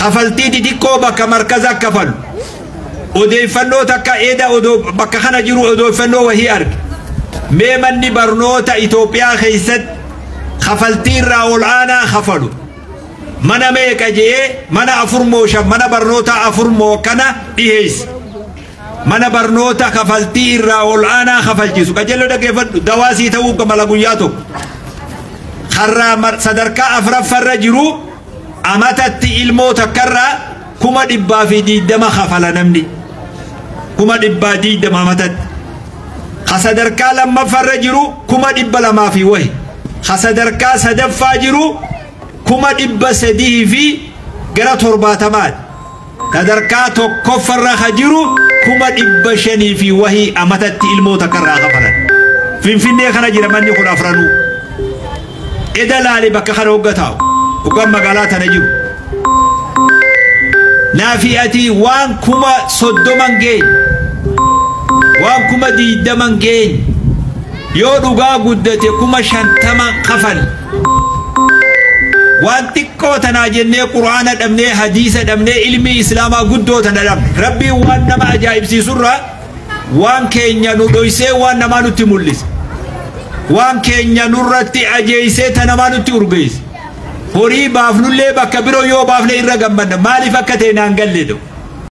Kafaltii xixiqqoo bakka markaza kafalu. Odeeffannoo takka eeda odoo bakka kana jiru odeeffannoo wahii arge. Mee manni barnoota Itoophiyaa keessatti kafaltii irraa ol aanaa kafalu. Mana meeqa je'ee mana 4 moo 5 mana barnoota 4 moo kana dhiheesse. Mana barnoota kafaltii irraa ol aanaa kafalchiisu. Qajeeloo dhaggeeffadhu dawaasii ta'uu mala guyyaa tokko. Karraa sadarkaa afuraffarra jiru amatatti ilmoo takkarraa 120,000 kafala namni. 120,000 amatatti. Ka sadarkaa lammaffarra jiru 200,000 fi wahi. Ka sadarkaa sadaffaa jiru 370,000 fi gara 70. Sadarkaa tokkoffarra ka jiru 500,000 fi wahii amatatti ilmoo takkarraa kafalan. Finfinnee kana jira manni kun afranuu. Eda laale bakka kana hogga taa'u. Hoggaan magaalaa tana jiru. Naafi ati waan 30,000 geenye. Waan 20,000 geenye. Yoo dhugaa guddate 50,000 kafal. Waan xiqqoo tanaa jennee Qur'aana dhabnee hadiisa dhabnee ilmi Islaamaa guddoo tana dhabne. Rabbiin waan nama ajaa'ibsiisurraa waan keenya nu dhoysee waan namaa nutti mul'ise. Waan keenya nurratti ajeeysee ta namaa nutti urgeesse. Horii baafnullee bakka biroo yoo baafne irra gammanna. Maaliif akka ta'e naan galle ta'u.